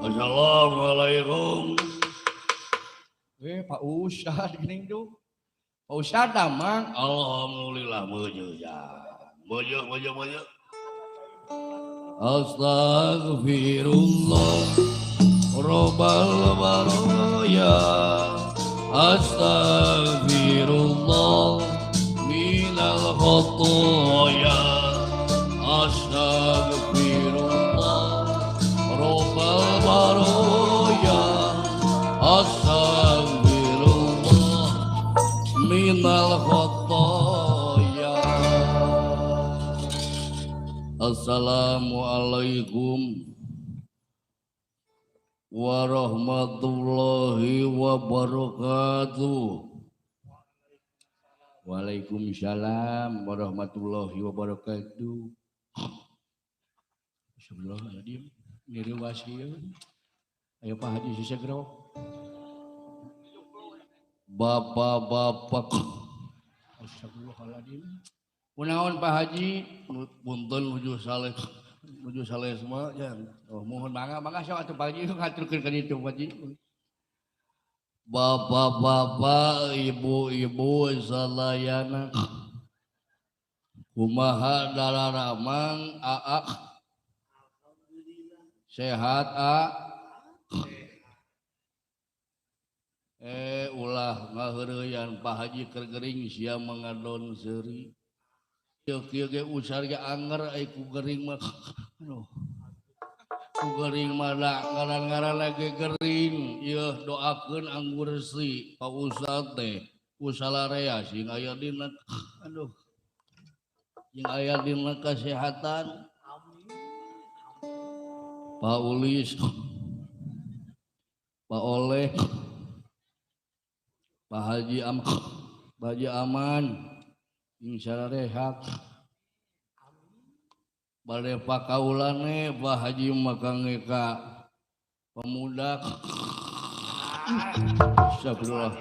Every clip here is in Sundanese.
Assalamualaikum. Pak Ustad geuning tuh. Pak Ustad damang. Alhamdulillah meujeuh ya. Meujeuh meujeuh meujeuh. Astagfirullah Rabbal baraya. Astagfirullah minal khotoya. Astagfirullah Rabbal baraya. Astagfirullah minal khotoya. Assalamualaikum warahmatullahi wabarakatuh. Waalaikumsalam warahmatullahi wabarakatuh. Astagfirullahaladzim, ngiriwas ieu. Ayo Pak Haji sisegro. Bapak-bapak. Astagfirullahaladzim. Kunaon Pak Haji? Punten nuju saleh. Nuju saleh semua jang. Oh, mohon mangga mangga sok atuh Pak Haji ngaturkeun ka ditu Pak Haji. Bapak-bapak, ibu-ibu sadayana. Kumaha dararamang aa? Sehat a? Ulah ngaheureuyan Pak Haji keur gering sia mangadon seuri. Kieu kieu ge usar ge anger ai ku gering mah. Aduh. Ku gering mah da ngaran-ngaran lagi gering. Ieu doakeun anggur resi Pak Ustad teh ku salarea sing aya dina aduh. Sing aya dina kasehatan. Amin. Pak Ulis, Pak Oleh, Pak Haji Am, Pak Haji Aman, insya Allah rehat. Bade pakaulane Pak Haji makangeka pemuda. Astagfirullah.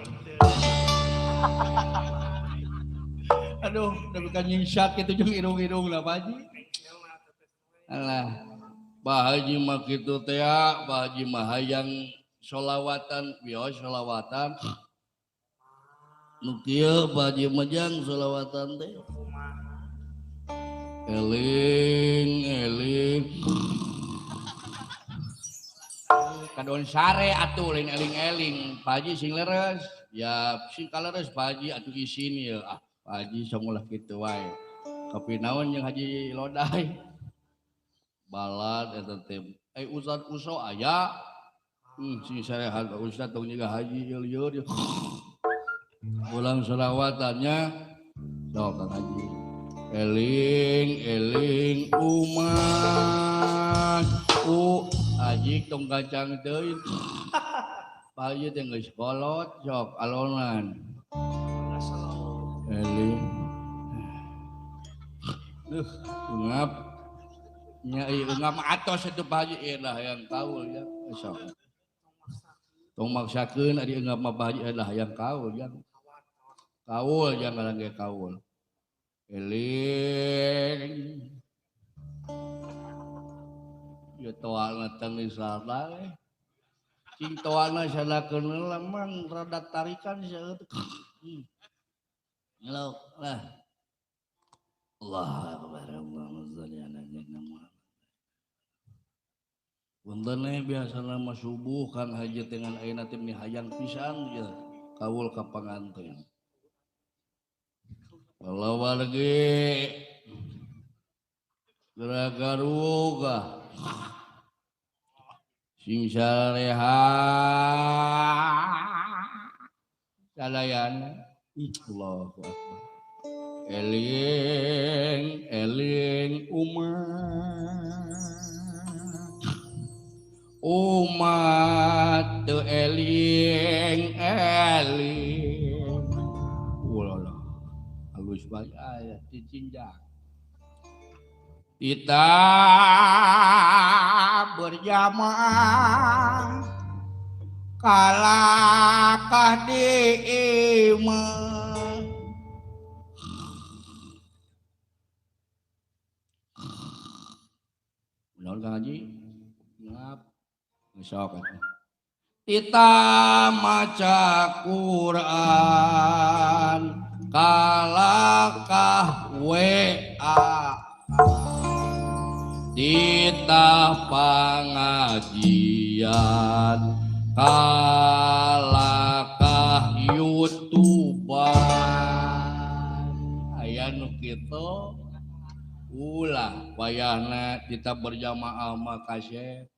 Aduh, tapi kan nyingsat kitu jeung irung-irung lah Pak Haji. Alah, Pak Haji mah kitu teh, Pak Haji mah hayang sholawatan, bios sholawatan. Nu kieu Pak Haji mah jang sholawatan teh. Eling eling. Kadon sare atuh lain eling-eling. Pak Haji sing leres. Ya sing kaleres Pak Haji atuh isin ieu. Ah, Pak Haji sok ulah kitu wae. Kapi naon jeung Haji Lodai. Balad eta teh. Ustad Uso aya. Sing sarehat Pak Ustad tong jiga haji ieu-ieu. Ulang selawatannya sok Kang Haji. Eling eling umat u haji tong kacang teuing. Pak Haji teh geus kolot sok alonan. Eling. Duh, ungap. Nya ieu ungap atos atuh Pak Haji ieu lah hayang kaul ya. Sok. Tong maksakeun ari ungap mah Pak Haji lah hayang kaul ya. Kaul jangan lagi kaul. Eling. Ya toalna teu salah. Cing toalna sadakeun heula mang rada tarikan saeutik. Ngelok lah. Allah akbar, Allahumma shalli ala sayyidina Muhammad. Punten biasana mah subuh Kang Haji dengan ayeuna teh meni hayang pisan ieu kaul ka panganten. Kalau wargi geragaruga sing sareha sadayana. Allahu akbar. Eling eling umat umat teu eling eling. Ulala halus bae aya cicinjak. Kita berjamaah kalakah di imah. Naon Kang Haji? Ngap. Sok atuh. Kita maca Quran kalakah WA titah pangajian kalakah YouTubean aya nu kitu ulah wayahna kita berjamaah mah kasep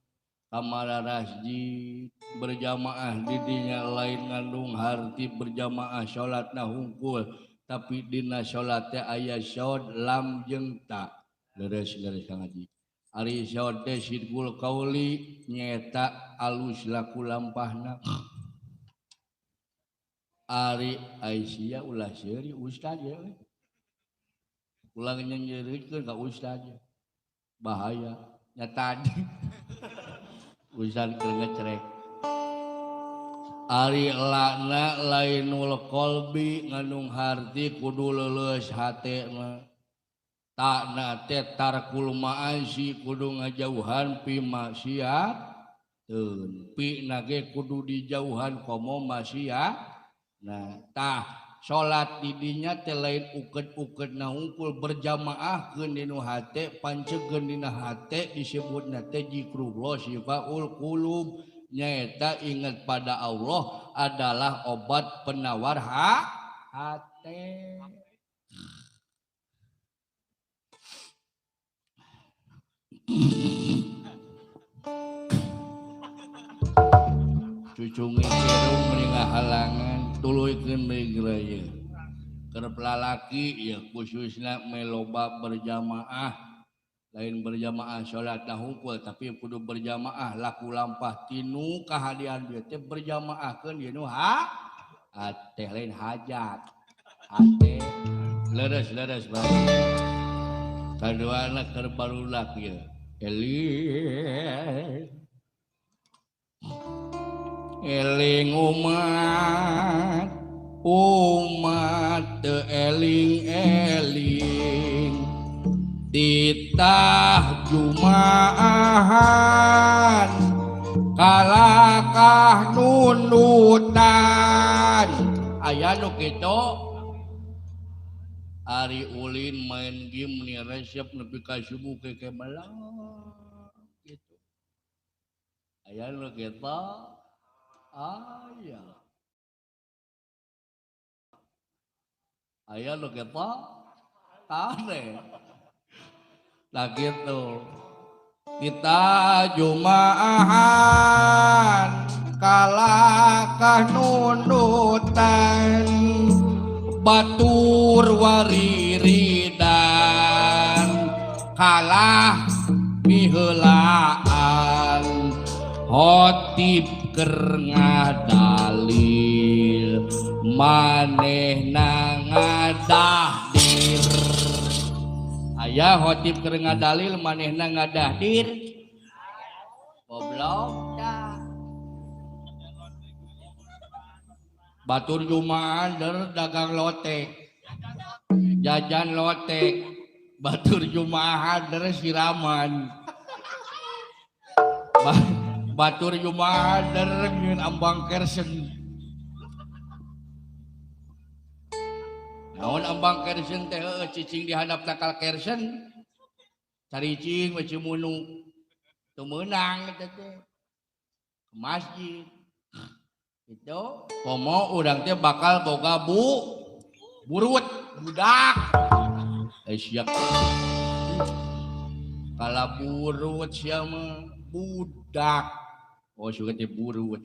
kamara masjid berjamaah didinya lain ngandung harti berjamaah salatna hungkul tapi dina salat teh aya syod lam jeung ta leres-leres Kang Haji ari syod teh sidqul qauli nyaeta alus laku lampahna ari Aisyah ulah seuri ustad ye ulah nyeurikeun ka ustad bahaya nya tadi ustad keur ngecerek ari lakna lainul qalbi ngandung harti kudu leuleus hatena takna teh tarkul ma'asi kudu ngajauhan pi maksiat pi nage kudu dijauhan komo maksiat. Nah tah salat didinya teh lain uket-uket na hungkul berjamaah keun dinu hate pancegeun dina hate disebutna teh zikrullah syifaul qulub nyaeta ingat pada Allah adalah obat penawar hate. Cucungi irung meni ngahalangan tuluykeun deui geureuyeun. Keur lalaki ya khususna meloba berjamaah lain berjamaah salat hungkul tapi kudu berjamaah laku lampah tinu kahadian dieu teh berjamaahkeun ieu nu hate lain hajat hate leres-leres bae kaduana keur barudak ieu eling eling umat umat teu eling eling titah jumaahan kalakah nundutan aya nu kitu ari ulin main game ni resep nepi ka subuh keke melang gitu aya nu kitu aya aya nu kitu aneh lah gitu kita jumaahan kalakah nundutan batur wariridan kalah miheulaan hotib keur ngadalil manehna ngadahdir aya hotib keur ngadalil manehna ngadahdir goblok dah batur jumaan der dagang lotek jajan lotek batur jumaan der siraman batur jumaan der ngieun ambang kersen naon ambang kersen teh heueuh cicing di handap tangkal kersen caricing we cimunu teu meunang eta teh ke masjid itu komo urang teh bakal boga burut budak siap kala burut sia mah budak oh suka teh burut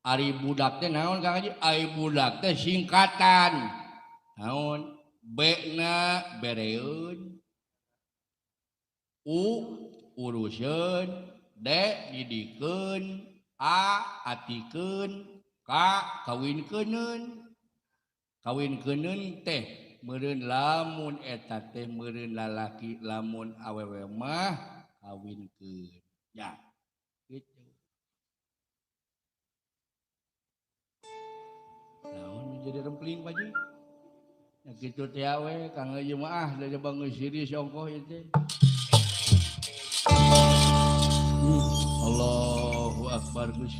ari budak teh naon Kang Haji ari budak teh singkatan naon B na bereun U uruseun D didikeun A atikeun K kawinkeunun kawinkeunun teh meureun lamun eta teh meureun lalaki lamun awewe mah kawinkeun ya gitu naon jadi rempling Pak Haji ya kitu teh we Kang Haji mah ah da bangun siri songkoh ieu teh. Akbar Gusti.